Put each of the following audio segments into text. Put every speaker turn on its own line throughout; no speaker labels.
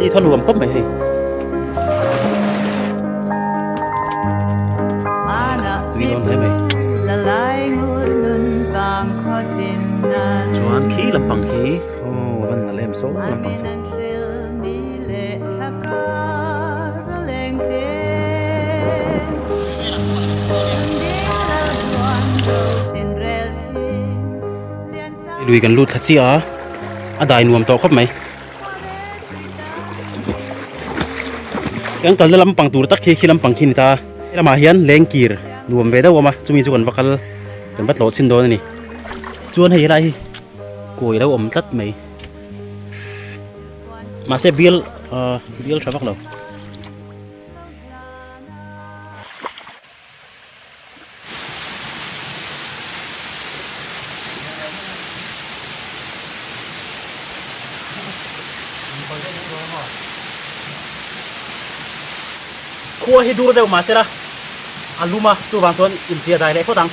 Thli thaw nuam khawp mai hei. Tui dawn hle mai. Chuan khi lampang khi aw a van nalh em saw lampang saw. Lui kan lut thla chiah a, a dai nuam tawh khawp mai. Kan kalna lampang tur tak khi khi lampang khi a ni ta a, helamah hian lengkir nuam ve deuh a awm a, chumi chu kan va kal kan va tlawh chhin dawn a ni. Chuan hei helai hi kawi a lo awm tlat mai. Mahse bial ahh bial tha vak lo. Khua hi dur deuh mahse la a lum a chuvang chuan inchhia dai leh phawt ang.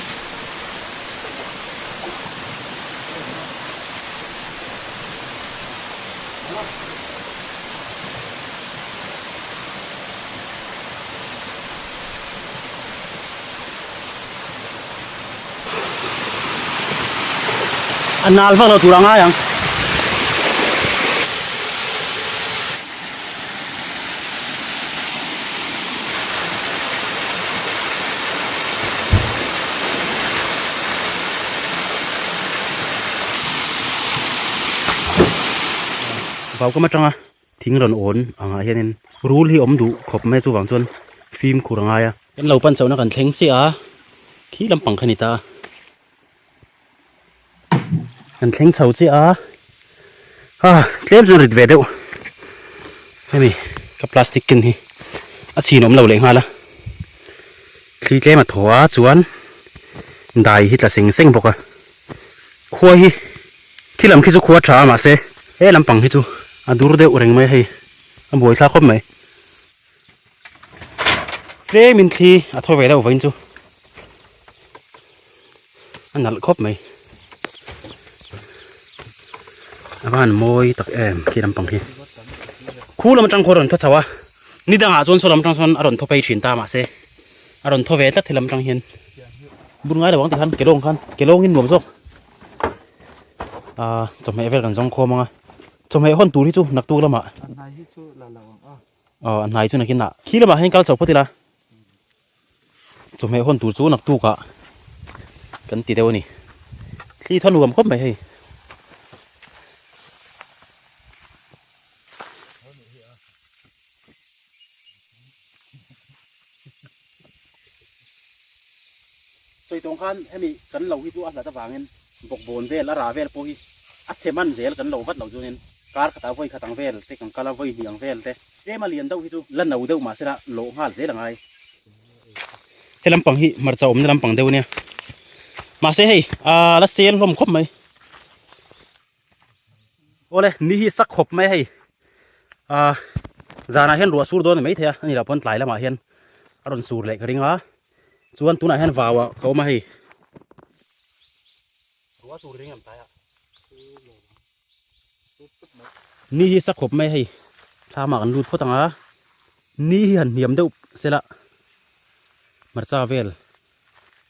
A nal vak lo tur a ngai ang. Vaukam atanga thing rawn awn angah hianin rul hi awm duh khawp mai a chuvang chuan fimkhur a ngai a. Kan lo pan chauhna kan thleng chiah a, khi lampang kha a ni ta a. Kan thleng chho chiah a, ha tlem chuan rit ve deuh hemi ka plastic ken hi a chhin awm lo leh nghal a thli tlem a thaw a chuan dai hi tla seng seng bawk a khua hi khi lam khi chu khua tha a mahse he lampang hi chu a dur deuh reng mai a hei a buai thlak khawp mai. Tlemin thli a thaw ve deuh vawiin chu a nalh khawp mai a van mawi tak em khi lampang hi khu lam atang khuan a rawn thaw chho a ni dangah chuan saw lam atang sawn a rawn thaw phei thin ta mahse a rawn thaw ve tlat he lam atang hian bul ngai lo ang tikhan kelawng khan kelawngin nuam zawk ah chawhmeh vel kan zawng khawm ang a chawhmeh hawn tur hi chu naktuk lamah. Aw a hnai chu nakin ah khi lamah hian kal chho phawt ila chawhmeh hawn tur chu naktuk ah kan ti deuh a ni thli thaw nuam khawp mai hei. Sawi tawng khan hemi kan lo hi chu a hlat avangin bawkbawn vel a rah vel pawh hi a chhe man zel kan lo vat lo chuanin kar khatah vawi khat ang vel te kan kal a vawi hnih ang vel te tlem a lian deuh hi chu la no deuh mahse la lawh nghal zel a ngai. He lampang hi hmarcha awmna lampang deuh a nia mahse hei aa la sel hlawm khawp mai. Awle ni hi sak khawp mai hei ah zanah hian ruah sur dawn a ni maithei a ani lah pawn tlai lamah hian a rawn sur leh ka ring a chuan tunah hian vau ah ka awm a hei ruah sur ring em tlai ah ni hi sak khawp mai hei thlam ah kan lut phawt ang a ni hi han hniam deuh sela hmarcha vel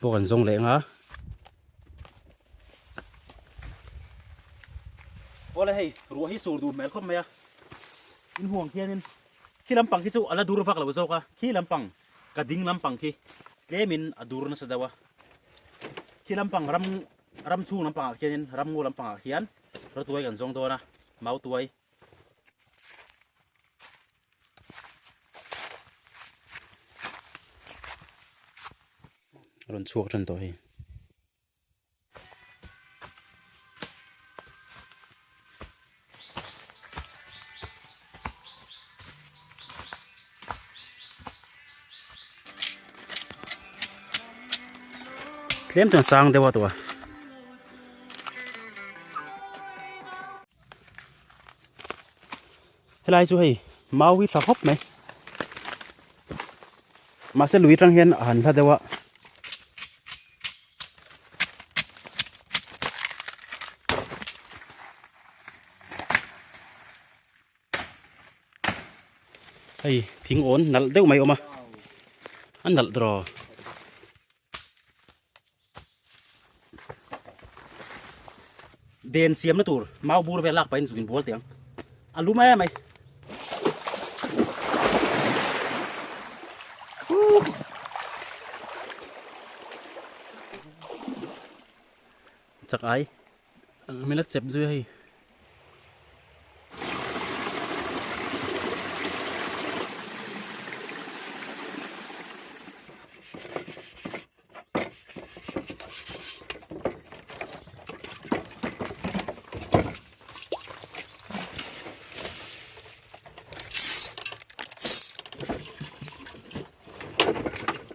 pawh kan zawng leh ang a. Awle hei ruah hi sur duh hmel khawp mai a in huang khianin khi lampang khi chu a la dur vak lo zawk a khi lampang ka ding lampang khi tlemin a dur nasa deuh a khi lampang ram ram chhung lampang ah khianin ram ngaw lampang ah khian rawtuai kan zawng dawn a mautuai a rawn chhuak tan tawh hei. Tlem chuan sang deuh a tawh a. Helai chu hei mau hi tha khawp mai. Mahse lui atang hian a han hla deuh a. Hei thing awn nalh deuh mai a awm a, a nalh tawh. Den siamna tur mau bur vel lak pahin zuk inbual teh ang. A lum em mai. Chak ai. Min la chep zui a hei.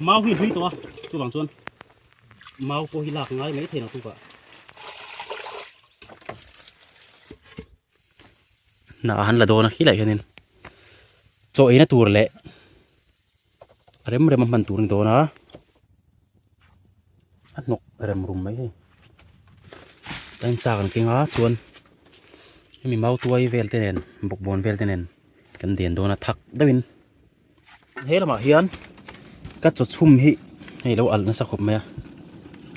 Mau hi hlui tawh a chuvang chuan mau pawh hi lak ngai mai thei lo tukah hna han la dawn a khilai hianin chaw eina tur leh A rem rem a hman tur a ni dawn a a hnawk rem rum mai hei a insa kan keng a chuan hemi mau tuai vel te nen bawkbawn vel te nen kan den dawn a thak deuh in he lamah hian ka chaw chhum hi hei lo alh nasa khawp mai a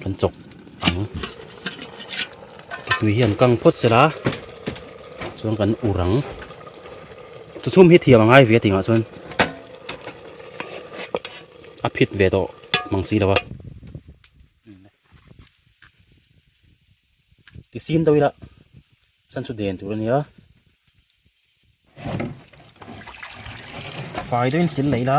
kan chawk ang tui hi an kang phawt sela chuan kan ur ang chaw chhum hi thiam a ngai ve a tih ngah chuan. A phit ve tawh mang si lo a ti sim deuh ila chan chu den tur a nia fai deuhin sil leh ila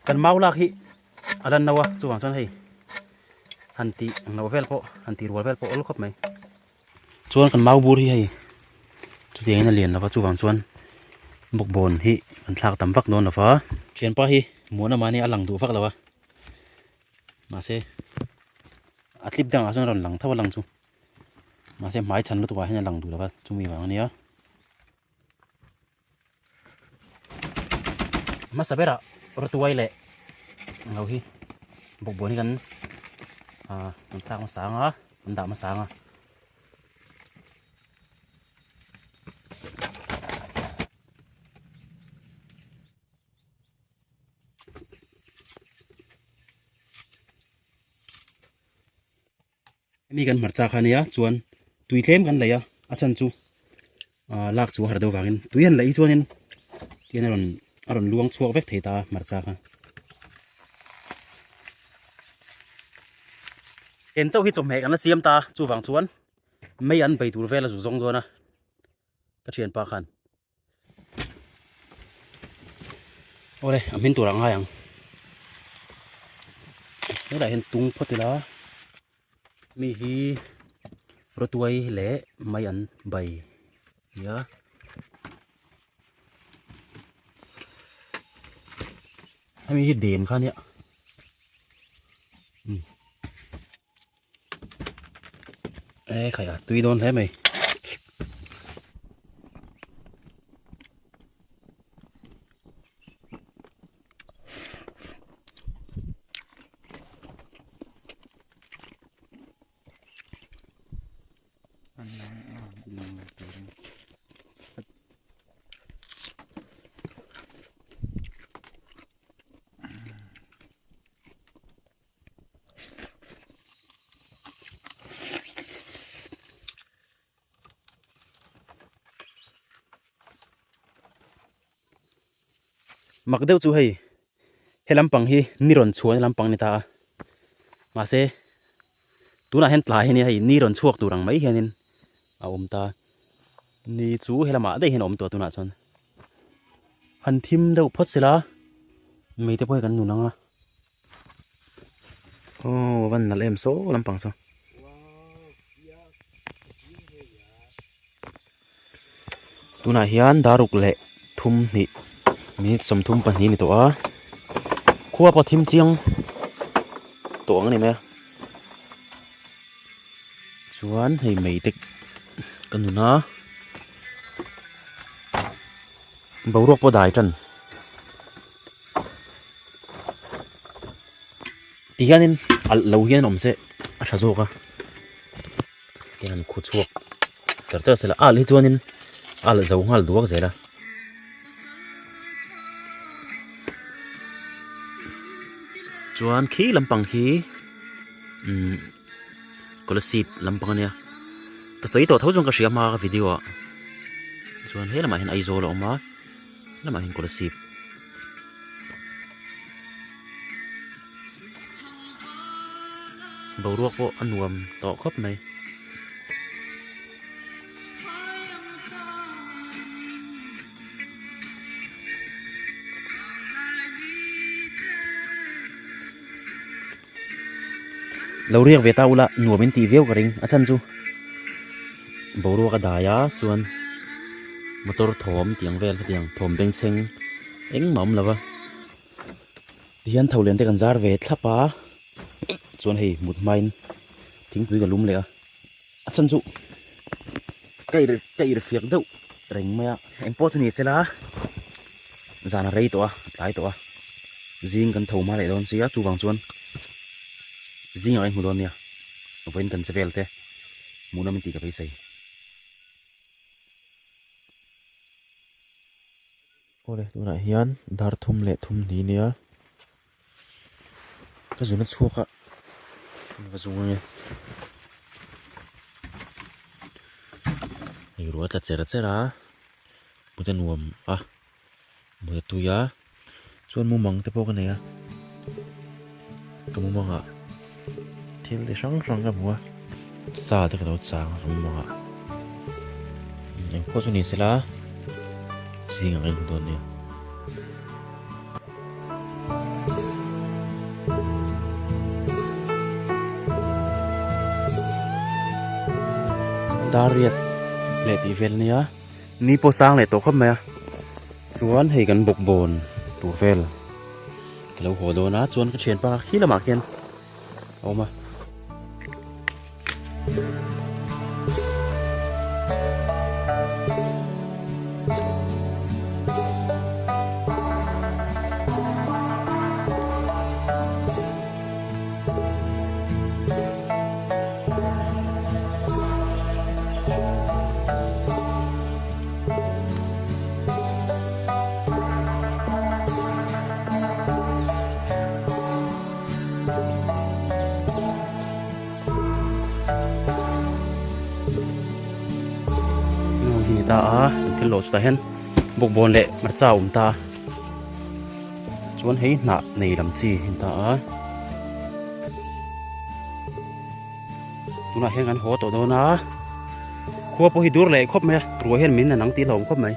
kan mau lak hi a lan no a chuvang chuan hei han tih loh vel pawh han tih rual vel pawh awl khawp mai. Chuan kan mau bur hi hei chutiang in a lian lova chuvang chuan bawkbawn hi kan thlak tam vak dawn lova thianpa hi muan a mahni a lang duh vak lo a mahse a tlip dangah chuan a rawn lang tho a lang chu mahse hmai chhan lutuk ah hian a lang duh lova chumi vang ania. Hmasa berah rawtuai leh lo hi bawkbawn hi kan ah kan thlak hmasa ang a kan dah hmasa ang a. Hemi kan hmarcha kha ania chuan tui tlem kan lei a a chhan chu ah lak chu a har deuh vangin tui han laih hi chuanin tihian a rawn a rawn luang chhuak vek thei ta a hmarcha kha. Eng chauh hi chawhmeh kan la siam ta chuvang chuan mei an bei tur vel a zu zawng dawn a ka thianpa khan. Awle a hmin turah ngai ang helaiah hian tung phawt ila mi hi rawtuai leh mai an bai nia hemi hi den kha ania umm e khai a tui dawn hle mai. Mak deuh chu hei he lampang hi ni rawn chhuahna lampang a ni ta a mahse tunah hian tlai hi nia hei ni rawn chhuak tur ang mai hianin a awm ta ni chu he lamah daih hian a awm tawh tunah chuan han thim deuh phawt sela mei te pawh hi kan nun ang a. Aw a van nalh em saw lampang saw. Tunah hian daruk leh thum hnih minute 32 ni tawh a khua pawh thim chiang tawh ang a ni mai a chuan hei mei te ka nun a boruak pawh dai tan. Ti hianin alh lo hian awm se a tha zawk a tiang an khu chhuak. char char sela a alh hi chuanin a alh zo nghal duak zel a. Chuan khi lampang khi umm Kolasib lampang ania ka sawi tawh tho chuan ka hria hma ka video ah chuan he lamah hian Aizawl a awm a lamah hian Kolasib. Boruak pawh a nuam tawh khawp mai. Lo riak ve ta ula nuam in tih viau ka ring a chhan chu boruak a dai a chuan motor thawm tih ang vel hetiang thawm bengchheng engmah a awm lo va tihian tho lian te kan zar ve thlap a chuan hei mut hmain thingpui ka lum leh a a chhan chu ka ir ka irhfiak deuh reng mai a engpawh chu ni se la zan a rei tawh a a tlai tawh a zing kan tho hma leh dawn sia chuvang chuan zingah ka inhmu dawn nia vawiin kan che vel te hmuhnawm in tih ka beisei. Awle tunah hian dar thum leh thum ni nia ka zun a chhuak a ka zung ange hei ruah a tla cher cher a mut a nuam a mut a tui a chuan mumang te pawh ka nei a ka mumang ah thil ti hrang hrang ka hmu a sa te ka lo chang a ka mumang ah engpawh chu ni sela zing ang in hmu dawn nia. Dar riat leh tih vel ania ni pawh sang leh tawh khawp mai a chuan hei kan bawkbawn tur vel ka lo haw dawn a chuan ka thianpa khi lamah khian a awm a. Hi ni ta a kan thil lawh chutah hian bawkbawn leh hmarcha a awm ta a chuan hei hnah nei lam chi a ni ta a tunah hian kan haw tawh dawn a khua pawh hi dur leh khawp mai a ruah hian min a nang tih hlauhawm khawp mai.